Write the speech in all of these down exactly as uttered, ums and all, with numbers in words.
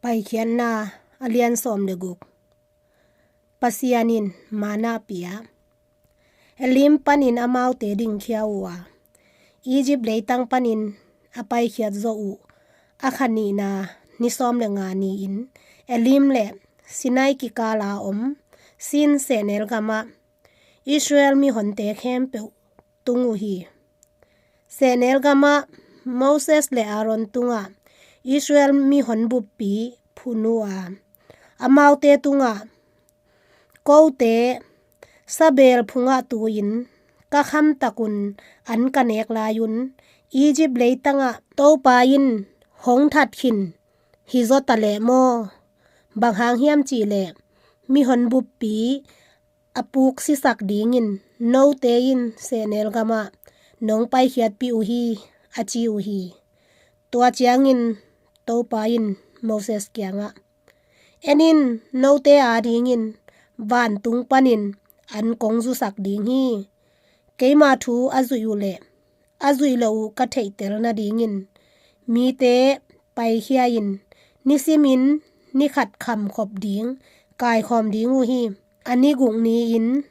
Paikhiatna a lian sawm le guk. Pasian in manna pia. Elim panin amaute dingkhia uh a, Egypt leitang panin a paikhiat zawh uh a kha nihna ni sawm le nga ni-in Elim le Sinai kikala om Sin sehnel gamah Israel mihonte khempeuh tung uh hi. Sehnel gamah Moses le Aaron tungah Israel mihon buppi phun uh a, amaute tungah, "Kote sabeel phungah tu-in ka khamtak un an ka nek lai-un Egypt leitangah Topa in hong that khin hi zaw ta leh maw? Bang hang hiam cih leh mihon buppi a puksisak dingin note in sehnel gamah nong paikhiatpih uh hi," a ci uh hi. Tua ciangin Topa in Moses kiangah, "En in, note adingin vantung panin an kong zusak ding hi. Keima thu a zuih uh leh a zuih loh uh ka theihtel nadingin mite paikhia-in nisimin ni khat khamkhop ding kaikhawm ding uh hi. A ni guk ni-in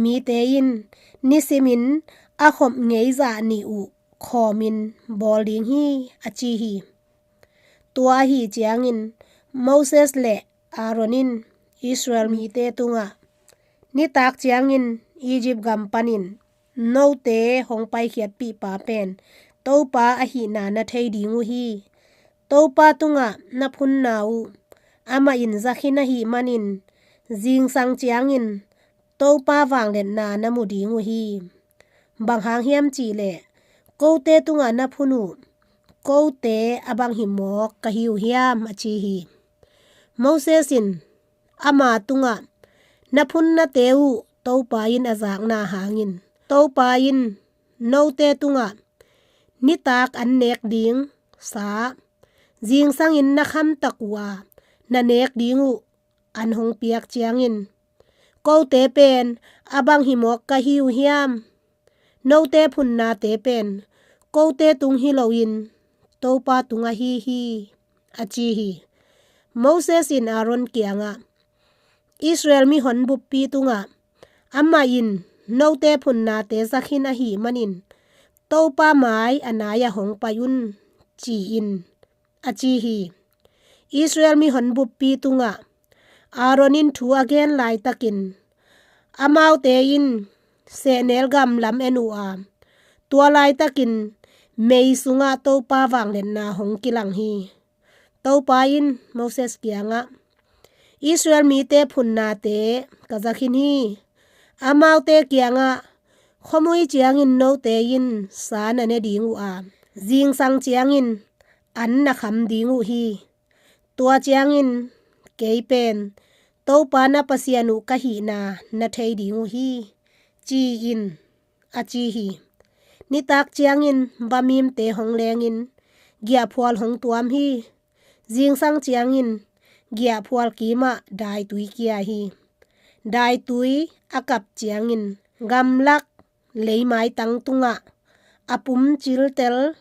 mite in nisimin a khop ngeizah nih uh khawmin bawl ding hi," a ci hi. Tua ahi ciangin Moses le Aaron in Israel mite tungah, "Nitak ciangin Egypt gam panin note hong paikhiatpihpa pen Topa ahihna na thei ding uh hi. Topa tungah na phunna uh amah in za khin ahih manin zingsang ciangin Topa vangliatna na mu ding uh hi. Bang hang hiam cih leh kote tungah na phun uh kote a bang hi mawk ka hi uh hiam?" a ci hi. Moses in ama tungah, "Na phunnate uh Topa in a zakna hangin Topa in note tungah nitak an nek ding sa, zingsangin na khamtak uh a na nek ding uh an hong piak ciangin kote pen a bang hi mawk ka hi uh hiam? Note phunnate pen kote tung hi loin Topa tung ahi hi," a ci hi. Moses in Aaron kiangah, "Israel mihon buppi tungah amah in note phunnate za khin ahih manin Topa mai a nai-ah hong pai un," ci-in a ci hi. Israel mihon buppi tungah Aaron in thu a gen laitakin amaute in sehnel gam lam en uh a, tua laitakin mei sungah Topa vangliatna hong kilang hi. Topa in Moses kiangah, "Israel mite phunnate ka za khin hi. Amaute kiangah, 'Khuamui ciangin note in sa na ne ding uh a, zingsang ciangin an na kham ding uh hi. Tua ciangin kei pen Topa na Pasian uh ka hihna na thei ding uh hi,' ci in," a ci hi. Nitak ciangin vamimte hong lengin giahphual hong tuam hi. Zingsang ciangin giahphual kimah daitui kia hi. Daitui a kap ciangin gamlak leimaitang tungah a pum ciltel,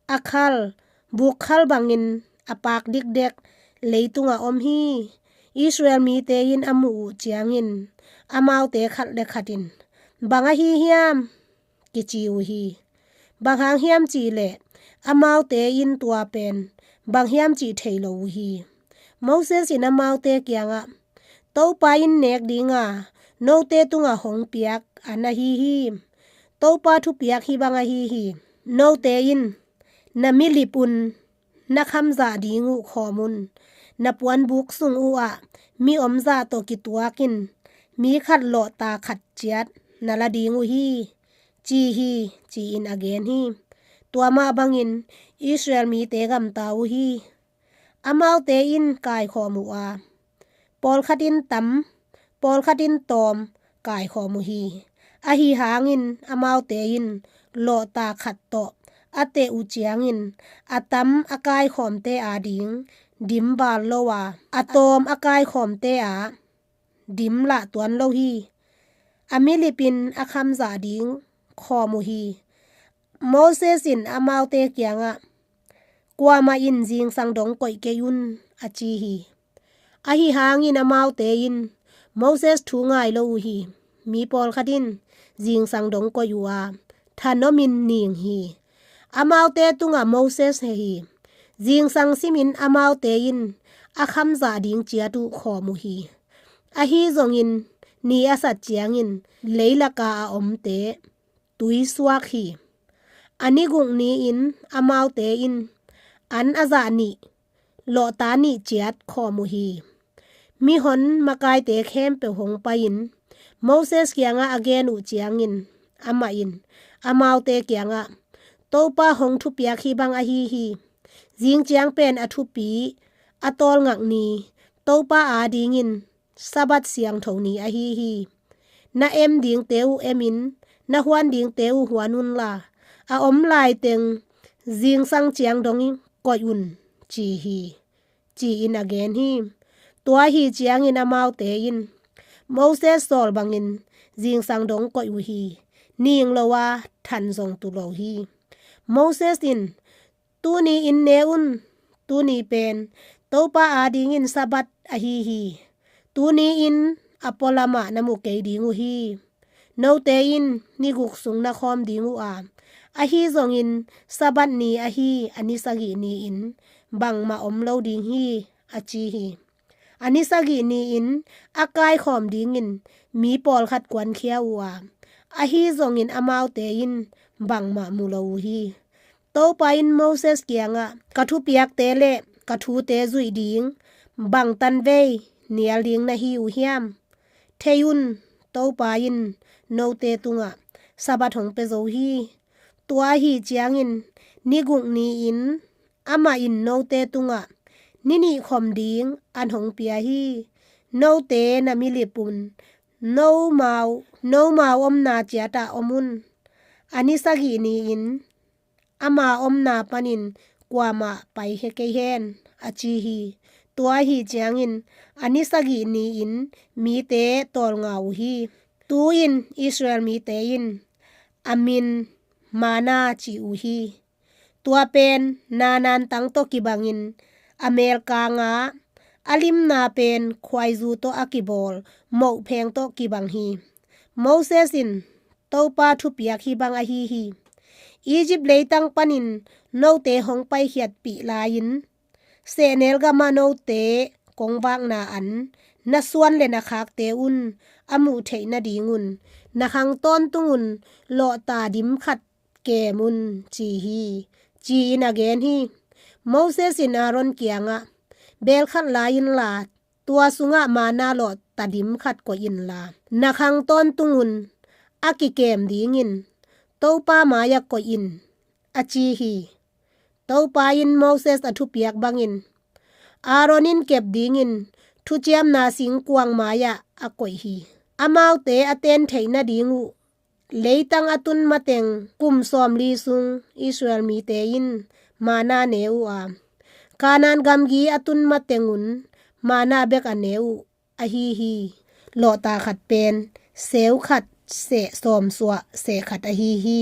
a khal bukkhal bangin a pak dikdek leitungah om hi. Israel mite in a muh uh ciangin amaute khat le khat in, "Bang ahi hiam?" kici uh hi. Bang hang hiam cih leh amaute in tua pen bang hiam cih thei lo uh hi. Moses in amaute kiangah, "Topa in nek dinga note tungah hong piak an ahi hi. Topa thupiak hih bang ahi hi. Note in na milip un na khamzah ding uh khawm un. Na puanbuk sung uhah mi omzah tawh kituakin mi khat lawhta khat ciat na la ding uh hi," ci hi, ci-in a gen hi. Tua mah bangin Israel mite gamta uh hi. Amaute in kaikhawm uh a, pawlkhat in tam, pawlkhat in tawm kaikhawm uh hi. Ahi hangin amaute in lawhta khat tawh a teh uh ciangin a tam a kaikhawmte ading dim val lo a, a tawm a kaikhawmte a dim lah tuan lo hi. A milipin a khamzah ding khawm uh hi. Moses in amaute kiangah, "Kuamah in zingsang dong koih kei un," a ci hi. Ahi hangin amaute in Moses thu ngai lo uh hi. Mi pawlkhat in zingsang dong koih uh a, thanomin ning hi. Amaute tungah Moses heh hi. Zingsang simin amaute in a khamzah ding ciat uh khawm uh hi. Ahi zongin ni a sat ciangin leilaka a omte tuisuak hi. A ni guk ni-in amaute in an a zah nih, lawhta nih ciat khawm uh hi. Mihon makaite khempeuh hong pai-in Moses kiangah a gen uh ciangin amah in amaute kiangah, Topa hong thupiak hih bang ahi hi. Zing ciang pen a thupi a tawlngak ni, Topa adingin Sabbath siangtho ni ahi hi. Na em dingte uh emin, na huan dingte uh huan unla, a om laiteng zingsang ciang dong koih un, ci hi, ci-in a gen hi. Tua ahi ciangin amaute in Moses sawl bangin zingsang dong koih uh hi. Ning lo a, than zong tu lo hi. Moses in, Tuni-in ne un, tuni pen Topa adingin Sabbath ahi hi. Tuni-in a pualamah na mu kei ding uh hi. Note in ni guk sung na khawm ding uh a, ahi zongin Sabbath ni ahi a ni sagih ni-in bangmah om lo ding hi, a ci hi. A ni sagih ni-in a kaikhawm dingin mi pawlkhat kuankhia uh a, ahi zongin amaute in bangmah mu lo uh hi. Topa in Moses kiangah, Ka thupiakte le ka thute zuih ding bang tanvei nial ding na hi uh hiam? Thei un, Topa in note tungah Sabbath hong pia zo hi. Tua ahi ciangin ni guk ni-in amah in note tungah ni nih khawm ding an hong pia hi. Note na milip un, nomau, nomau omna ciatah om un. A ni sagih ni-in ama omna panin kuamah paikhia kei hen, a ci hi. Tua ahi ciangin a ni sagih ni-in mite tawlnga uh hi. Tu-in Israel mite in a min manna ci uh hi. Tua pen nanan tang tawh kibangin a melkanga, a limna pen khuaizu tawh a kibawl mohpheng tawh kibang hi. Moses in Topa thupiak hih bang ahi hi. Egypt leitang panin note hong paikhiatpih lai-in sehnel gamah note kongvakna an na suan le na khakte un a muh theih nadingun na khang tawntungun lawhta dim khat kem un, ci hi, ci-in a gen hi. Moses in Aaron kiangah, Beel khat la inla, tua sungah manna lawhta dim khat koih inla, na khang tawntungun a kikem dingin Topa mai-ah koih in, a ci hi. Topa in Moses a thupiak bangin Aaron in kep dingin thuciamna singkuang mai-ah a koih hi. Amaute a ten theih nading uh leitang a tun mateng kum sawmli sung Israel mite in manna ne uh a, Kanaan gamgi a tun matengun manna bek a ne uh ahi hi. Lawhta khat pen seu khat seh sawmsuah seh khat ahi hi.